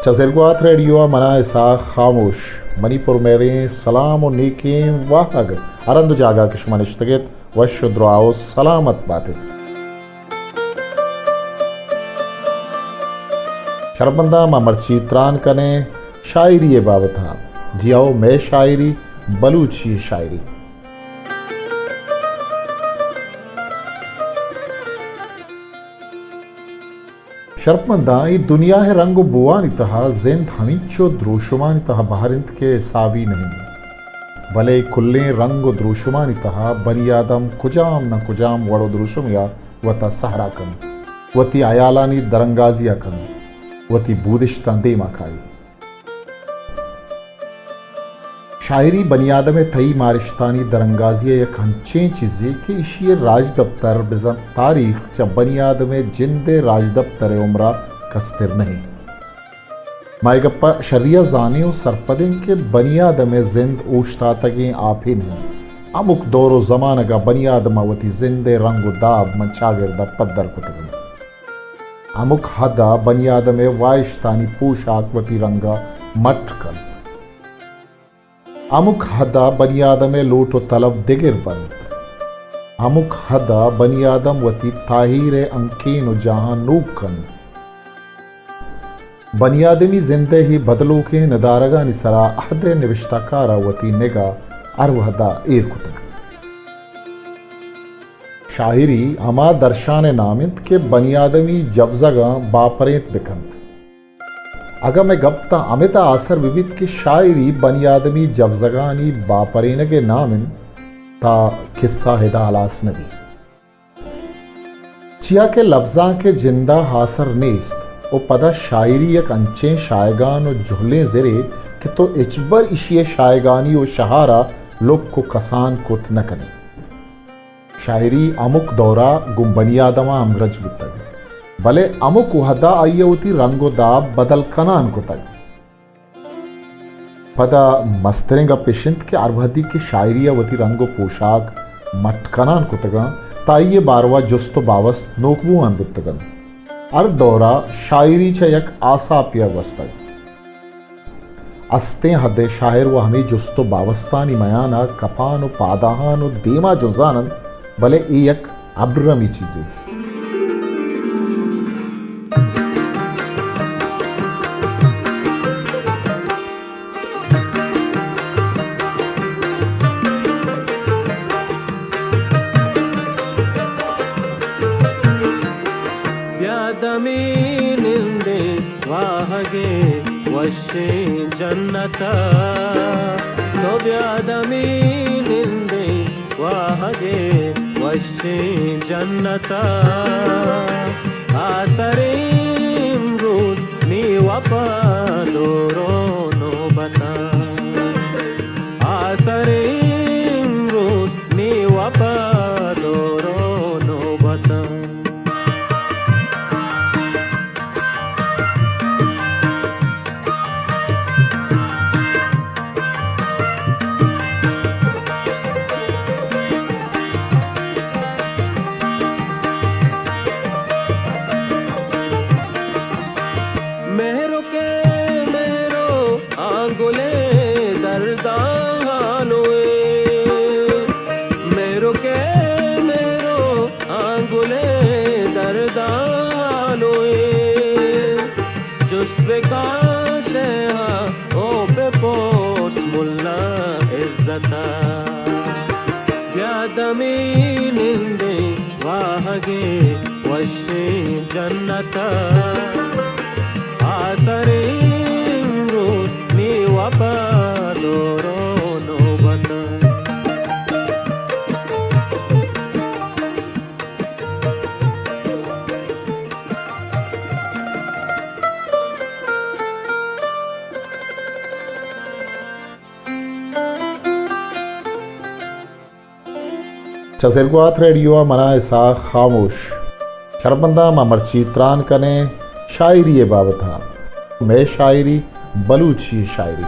چہ زرگوات ریڈیو ءَ منا اسحاق خاموش منی پرمہریں سلام و نیکیں واہگ۔ ہر ہند و جاگہ کہ شما نشتگ ات، وش و دراہ و سلامت بات ات۔ شرپمنداں، ما مرچی تران کنیں شاعری ءِ بابت ءَ۔ جی ہو، مئے شاعری، بلوچی شاعری۔ شرپمنداں، اے دنیا ءِ رنگ و بوانی تہا زند ہمینچو دروشمانی تہا بہر انت کہ حسابی نہ انت۔ بلے کلیں رنگ و دروشمانی تہا بنی آدم کجام نہ کجام وڑ و دروشمے ءَ وتا سہرا کنت، وتی ہیالانی درانگازی ءَ کنت، وتی بودشتاں دیما کاریت۔ شاعری بنی آدم ءِ تہی مارشتانی درانگازی ءِ یک انچیں چیزے کہ ایشی ءِ راجدپتر بزاں تاریخ چہ بنی آدم ءِ جند ءِ راجدپتر ءِ عمر ءَ کستر نہ انت۔ ما اے گپ ءَ شری ءَ زانیں و سرپد ایں کہ بنی آدم ءِ زند اوشتاتگیں آپے نہ انت۔ ہمک دور و زمانگ ءَ بنی آدم ءَ وتی زند ءِ رنگ و داب ماں چاگرد ءَ پدر کتگ انت۔ ہمک حد ءَ بنی آدم ءِ واہشتانی پوشاک وتی رنگ ءَ مٹ کنت۔ ہمک حد ءَ بنی آدم ءِ لوٹ و طلب دگر بنت۔ ہمک حد ءَ بنی آدم وتی تاہیر ءِ ہنکین و جاہاں نوک کنت۔ بنی آدمی زند ءِ اے بدلوکیں ندارگانی سرا عہد ءِ نبشتہ کار ءَ وتی نگاہ ہر وہد ءَ ایر کتگ۔ شاعری ہما درشان ءِ نام انت کہ بنی آدمی جوزگاں باپرینت بہ کنت۔ اگاں مئے گپ تاں ہمے تہا آسر بہ بیت کہ شاعری بنی آدمی جوزگانی باپرینگ ءِ نام انت، تہ کسہ ادا ہلاس نہ بیت۔ چیا کہ لبزانک ءِ جند ءَ آسر نیست و پدا شاعری یک انچیں شایگان و جہلیں زرے کہ تو ہچبر ایشی ءِ شایگانی و شہار ءَ لک و کسان کت نہ کن ئے۔ شاعری ہمک دور ءَ گوں بنی آدم ءَ ہمگرنچ بوتگ، بلے ہمک وہد ءَ آئی ءَ وتی رنگ و داب بدل کنان کتگ۔ پدا مستریں گپ اش انت کہ ہر وہدی کہ شاعری ءَ وتی رنگ و پوشاک مٹ کنان کتگاں، تہ آئی ءِ باروا جست و باوست نوک بوان بوتگ انت۔ ہر دور ءَ شاعری چہ یک آساپے ءَ گوستگ۔ استیں حد ءَ شاعر و ہمے جست و باوستانی میان ءَ کپان و پاداہان و دیما جزان انت، بلے اے یک ابرمی چیزے۔ بیا دمی نندیں واہگے وشیں جنت ءَ، تو بیا دمی نندیں واہگے وشیں جنت ءَ۔ آسریں روز نی وپا دورو نوبت ءَ، آسریں روز نی وپا دورو نوبت ءَ۔ مہرو کے مہرو آں گلیں درداں ہالوئے، مہرو کے مہرو آں گلیں درداں ہالوئے۔ جست بکن شیہا او بپرس ملا عزتا۔ بیا دمی نندیں واہگے وشیں جنتا۔ آسریں روز نی وپا دورو نوبتا۔ چہ زرگوات ریڈیو ءَ منا اسحاق خاموش۔ شرپمنداں، ما مرچی تران کنیں شاعری ءِ بابت ءَ۔ مئے شاعری، بلوچی شاعری۔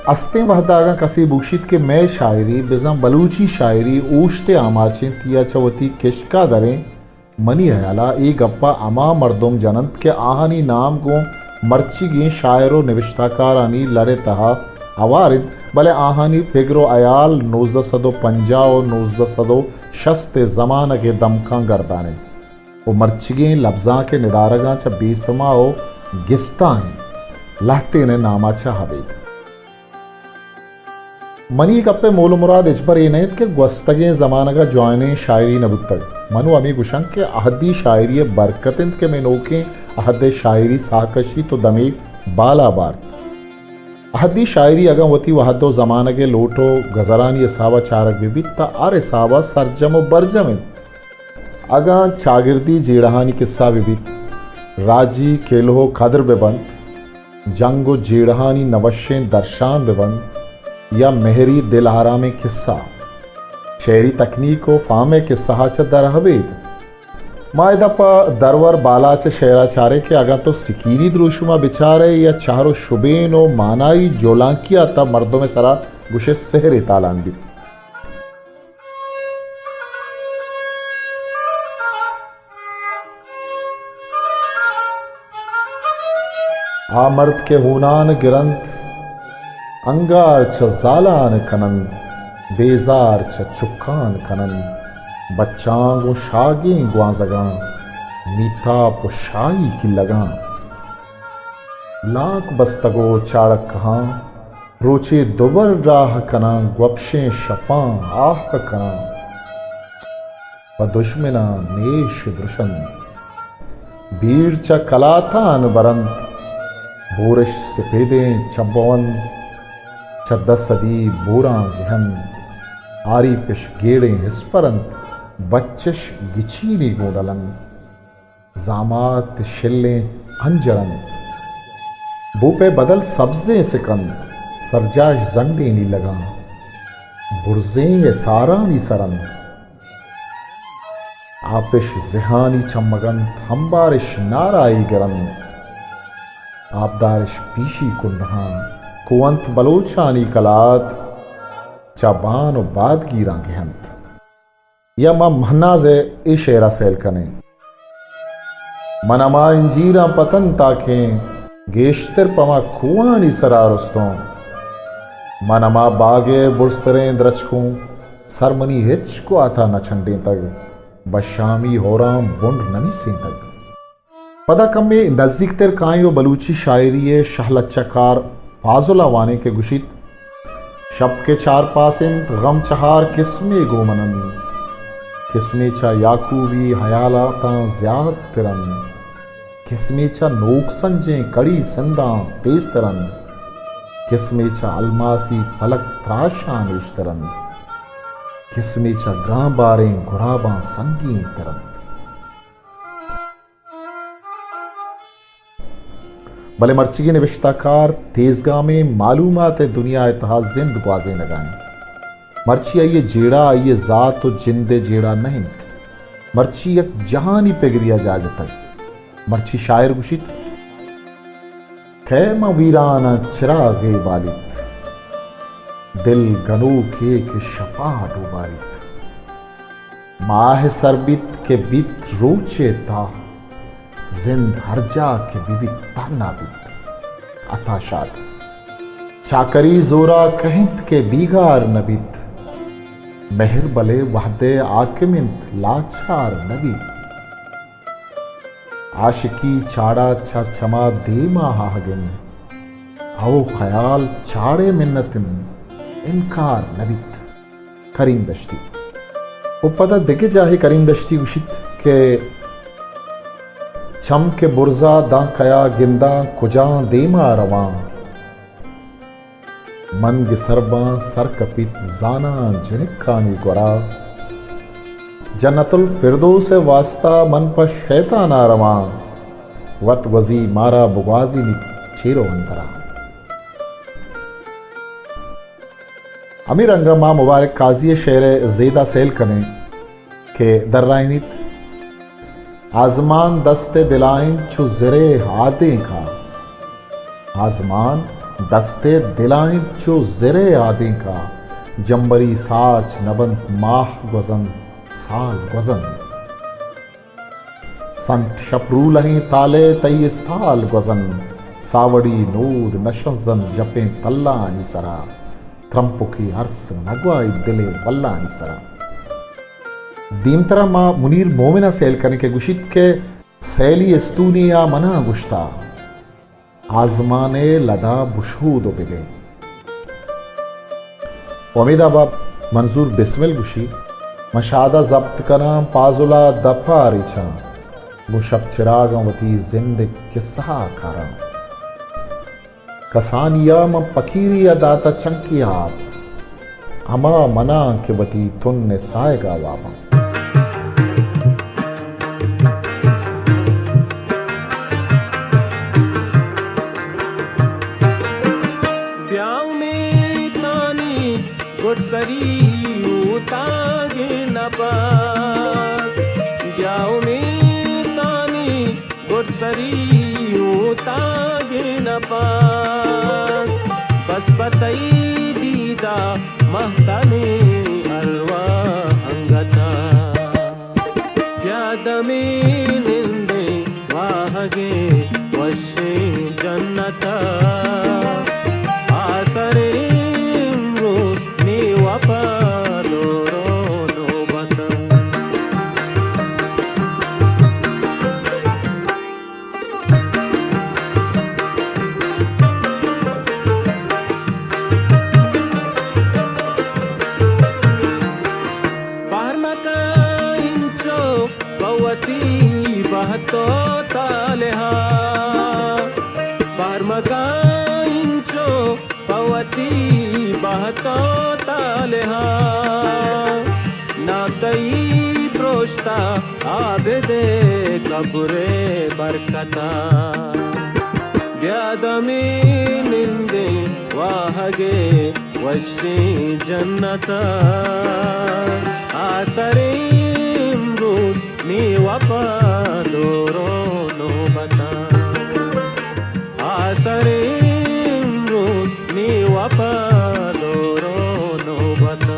استیں وہد ءَ اگاں کسے بگوشیت کہ مئے شاعری بزاں بلوچی شاعری اوشت ءِ آماچ انت یا چہ وتی کشک ءَ دریں، منی ہیال ءَ اے گپ ءَ ہما مردم جن انت کہ آہانی نام گوں مرچیگیں شاعر ءُ نبشتہ کارانی لڑ ءِ تہا ہوار انت، بلے آہانی پگر ءُ ہیال نوزدہ سد ءُ پنجاہ ءُ نوزدہ سد ءُ شست ءِ زمانگ ءِ دمکاں گردان انت ءُ مرچیگیں لبزانک ءِ ندارگاں چہ بے سما ءُ گستاہیں لہتین ءِ نام ءَ چہ ابید۔ منی گپ ءِ مول ءُ مراد ہچبر اے نہ انت کہ گوستگیں زمانگ ءَ جوانیں شاعری نہ بوتگ۔ من وَ ہمے گوشاں کہ اہدی شاعری ءِ برکت انت کہ مئے نوکیں اہد ءِ شاعری ساہ کشیت ءُ دمے بالا بارت۔ اہدی شاعری اگاں وتی وہد ءُ زمانگ ءِ لوٹ ءُ گزرانی حساب ءَ چارگ بہ بیت، تہ ہر حساب ءَ سرجم ءُ برجم انت۔ اگاں چاگردی جیڑہانی کسہ بہ بیت، راجی کلوہ ءُ کدر بہ بنت، جنگ ءُ جیڑہانی نہ وشیں درشان بہ بنت، یا مہری دل آرامیں کسہ، شعری تکنیک ءُ فہم ءِ کسہ ءَ چہ در ابید۔ ما ادا پہ درور بالاچ ءِ شعر ءَ چاریں کہ اگاں تو سکینی دروشم ءَ بچارئے یا چہر ءُ شبین ءُ مانائی جولانکی ءَ، تہ مردم ءِ سرا گوشئے سحرے تالان بیت۔ آ مرد کہ ہونان گرنت، انگار چہ زالان کننت، بیزار چہ چکان کننت، بچاں گوں شاگیں گوانزگاں، میتاپ ءُ شاہی کلگاں۔ لانک بستگ ءُ چاڑکہاں، روچے دوبر ڈاہ کناں، گوپشیں شپاں آہ کناں۔ پہ دژمناں نیش درشنت، بیر چہ کلاتان برنت، بورش سپیدیں چبونت، چہ دہ سدی بوراں گہنت، آری پش گیڑیں ہسپرنت، بچش گچینی گوں ڈلنت۔ زامات شلیں ہنجر انت، بوپ ءِ بدل سبزیں سک انت، سرجاش زنڈیں نیلگاں، برزیں ءُ سارانی سر انت۔ آپش زہانی چمگ انت، ہمبارش نارائی گر انت، آبدارش پیشی کنڈہاں، کوئنت بلوچانی کلات، چہ بان ءُ بادگیراں گہنت۔ یا ما مہناز ءِ اے شعر ءَ سیل کنیں۔ من ہما انجیراں پتن تاکیں، گیشتر پہ ما کوہانی سرا رستوں۔ من ہما باگ ءِ برزتریں درچکوں، سر منی ہچ گوات ءَ نہ چنڈینتگ، بشامی ہورام بنڈ نہ نیسینتگ۔ پدا کمے نزیکتر کائیں ءُ بلوچی شاعری ءِ شہ لچہ کار پازل ءَ وانیں کہ گوشیت، شپ کہ چارپاس انت، غم چہار قسمے گوں من انت۔ قسمے چہ یعقوبی ہیالاتاں زیات تر انت۔ قسمے چہ نوک سنجیں کڑی سنداں تیز تر انت۔ قسمے چہ الماسی پلک تراشاں نیشتر انت۔ قسمے چہ گرانباریں گراباں سنگین تر انت۔ بلے مرچیگیں نبشتہ کار تیزگامیں معلومات ءِ دنیا ءِ تہا زند گوازینگ ءَ انت۔ مرچی آئی ءِ جیڑہ آئی ءِ ذات ءُ جند ءِ جیڑہ نہ انت۔ مرچی یک جہانی پگری ءَ جاہ جتگ۔ مرچی شاعر گوشیت، کئے ماں ویراناں چراغے بالیت، دل گنوکے کہ شپا ڈوباریت۔ ماہ سر بیت کہ بیت روچے تاہ، زند ہر جاہ کہ بہ بیت تہنا بیت۔ عطا شاد۔ چاکری زورا کہنت کہ بیگار نہ بیت، مہر بلے وہدے حاکم انت لاچار نہ بیت۔ عاشقی چاڑا چہ چما دیما آہگ انت، او خیال چاڑے منت انت انکار نہ بیت۔ کریم دشتی۔ و پدا دگہ جاہے کریم دشتی گوشیت کہ چم کہ برزا داں کیا گنداں کجاں دیما رواں۔ من گسر باں سر کپیت زاناں جنکانی گورا۔ جنت الفردوس ء واستا من پہ شیطانا رواں۔ وت گوزی مارا بگوازینیت چیر و اندرا۔ ہمے رنگا ما مبارک قاضی ء شعر ء زیدا سیل کنیں کہ درائینیت۔ آزمان دست ء دلائینت چو زرے آدینکا۔ آزمان دست ء دلائینت چو زرے آدینکا۔ جمبری ساچ نبنت، ماہ گوزنت، سال گوزنت۔ سنٹ شپ رولہیں تالے تئی استال گوزن، ساوڑی نود نشزن جپیں تلانی سرا، ترمپکی ارس نگوائی دلے بلانی سرا۔ دیمترا ما منیر مومنا سیل کنیں کہ گوشیت کہ سیلی استونی آ منا گوشتا، آزمان ء لدا بشود و بدے۔ امید آباد منظور بسمل گوشی، من شادا ضبط کناں، پازلا دپا ریچاں، گوں شپ چراگاں وتی زند ء قصہ ء کاراں۔ کسانی ء من پکیری ء داتا چنکی آپ، ہما مناں کہ وتی تن ء ساہگا واباں۔ بیا امیتانی گڈسری اوتاگے نبات، بیا امیتانی گڈسری اوتاگے نبات، بس پہ تئی دیدا مہتلیں ارواہ انگتا۔ بیا دمے نندیں واہگیں وشیں جنتا، آسریں امروز نی وپا دورو نوبتا۔ پہر مکن انچو پہ وتی بہت و تالہا، پہر مکن انچو پہ وتی بہت و تالہا، ناں تئی پروشتا آبد ء قبر ء برکتا۔ بیا دمے نندیں واہگ ء وشیں جنتا، آسریں امروز نی وپا دورو نوبتا۔ آسریں امروز نی وپا دورو نوبتا۔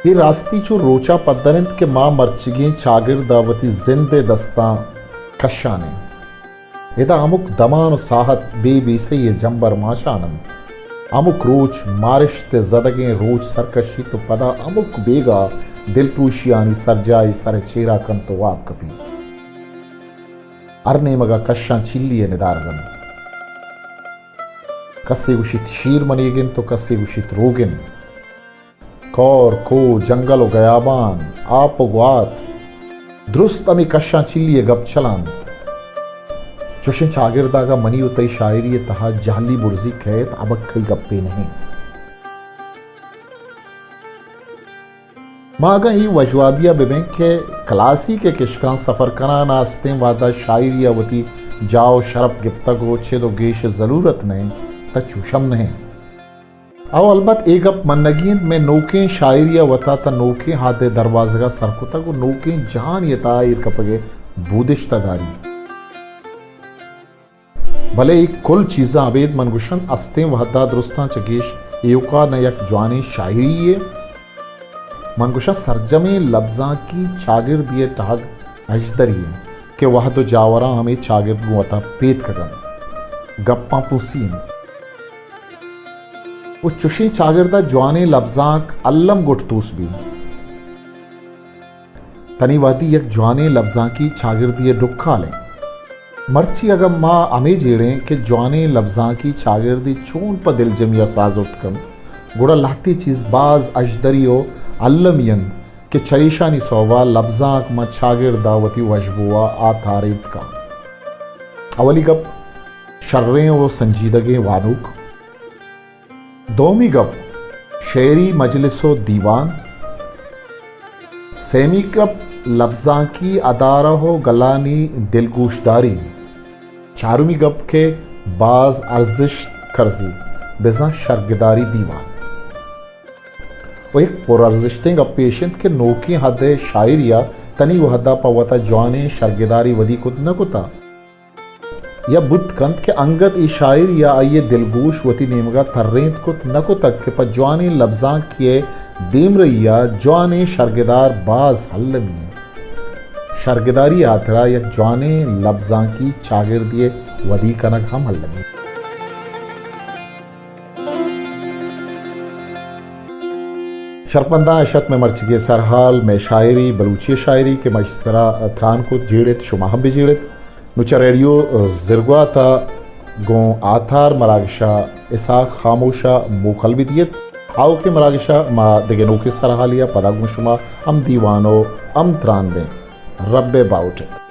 اے راستی چو روچا پدر انت کہ ما مرچیگیں چاگرد ء وتی زند ء دستاں کشان ایں۔ ادا ہمک دمان و ساہت بے بیسہی ء جمبر ماشان انت۔ ہمک روچ مارشت ء زدگیں روچ سر کشیت و پدا ہمک بیگاہ دلپروشیانی سرجاہی سر ء چیرا کنت و واب کپیت۔ ہر نیمگا کشاں چلی ء ندارگ انت۔ کسے گوشیت شیر منیگ انت و کسے گوشیت روگن۔ کور، کوہ، جنگل و گیابان، آپ و گوات، درست ہمے کشاں چلی ء گپ چلانت۔ چوشیں چاگرد ء اگاں منی و تئی شاعری ء تہا جہلی برزی کئیت، ابکہی گپے نہ انت۔ ما اگاں اے وژوابی ء بہ بیں کہ کلاسیک ء کشکاں سفر کنان ء استیں وہد ء شاعری ء وتی جاہ و شرپ گپتگ و چد و گیش ء ضلورت نہ انت، تہ چوش ہم نہ انت۔ او البت اے گپ منگی انت، مئے نوکیں شاعری ء وتا تہ نوکیں ہاد ء دروازگ ء سر کتگ و نوکیں جہانی ء تہا ایر کپگ ء بودشتہ داری۔ بلے اے کل چیزاں ابید من گوشاں استیں وہدا درستاں چہ گیش ایوکا نہ یک جوانیں شاعری یے۔ من گوشاں سرجمیں لبزانکی چاگردی ء ٹہگ اژدری انت کہ وہد و جاوراں ہمے چاگرد گوں وتا پیتکگ انت۔ گپاں پوسی انت۔ و چشیں چاگردا جوانیں لبزانک الم گٹ توس بی۔ تنی وہدی یک جوانیں لبزانکی چاگردی ء ڈکال انت۔ مرچی اگاں ما ہمے جیڑیں کہ جوانیں لبزانکی چاگردے چون پہ دلجمی ء ساہ زرت کنت، گڑا لہتے چیز باز اژدری و المی انت کہ چہ ایشانی سوبا لبزانک ماں چاگرد ء وتی وشبو ء آ تارینت کنت۔ اولی گپ، شریں و سنجیدگیں وانوک۔ دومی گپ، شعری مجلس و دیوان۔ سیمی گپ، لبزانکی ادارہ و گلانی دلگوشداری۔ چارمی گپ کہ باز ارزشت کرزی، بزاں شرگداری دیوان۔ و یک پرارزشتیں گپے ایش انت کہ نوکیں ہد ء شاعری ء تنی وہد ء پہ وتا جوانیں شرگدارے ودی کت نہ کتہ، یا بوت کنت کہ انگت اے شاعر یا آئی ء دلگوش وتی نیمگ ء ترینت کت نہ کتگ کہ پہ جوانیں لبزانکی ء دیمرئی ء جوانیں شرگدار باز المی انت۔ شرگداری ء ہاترا یک جوانیں لبزانکی چاگردے ء ودی کنگ ہم المی انت۔ شرپنداں، اش ات مئے مرچیگیں سرحال، مئے شاعری، بلوچی شاعری کہ ما اشی سرا تران کت، جیڑت، شما ہم بہ جیڑت۔ نوں چہ ریڈیو زرگوات ء گوں آتار مراگش ء اسحاق خاموش ء موکل بہ دیت۔ آؤکیں مراگش ء ما دگہ نوکیں سرحالے ء پدا گوں شما ہم دیوان و ہم تران بیں۔ رب ء باہوٹ ات۔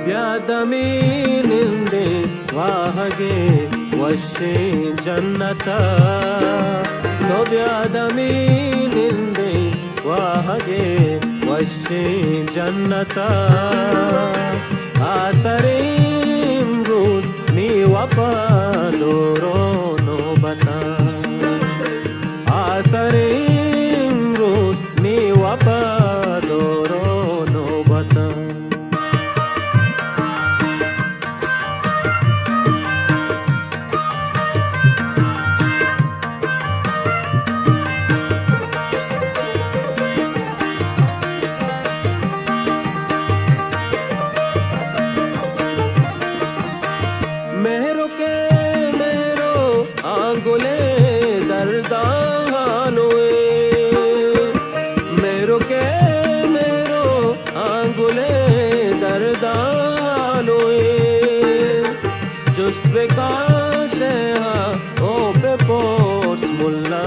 بیا دمے نندیں واہگے وشیں جنت ء، تو بیا دمے نندیں واہگے وشیں جنت ء۔ آسریں امروز نی وپا دورو نوبت ء، آسریں امروز نی وپا دورو نوبت ء۔ مہرو کے مہرو آں گلیں درداں ہالوئے، مہرو کے مہرو آں گلیں درداں ہالوئے۔ جست بکن شیہا او بپرس ملا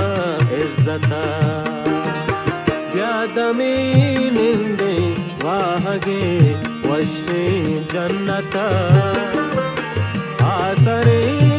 عزتا۔ بیا دمے نندیں واہگے وشیں جنتا۔ آسریں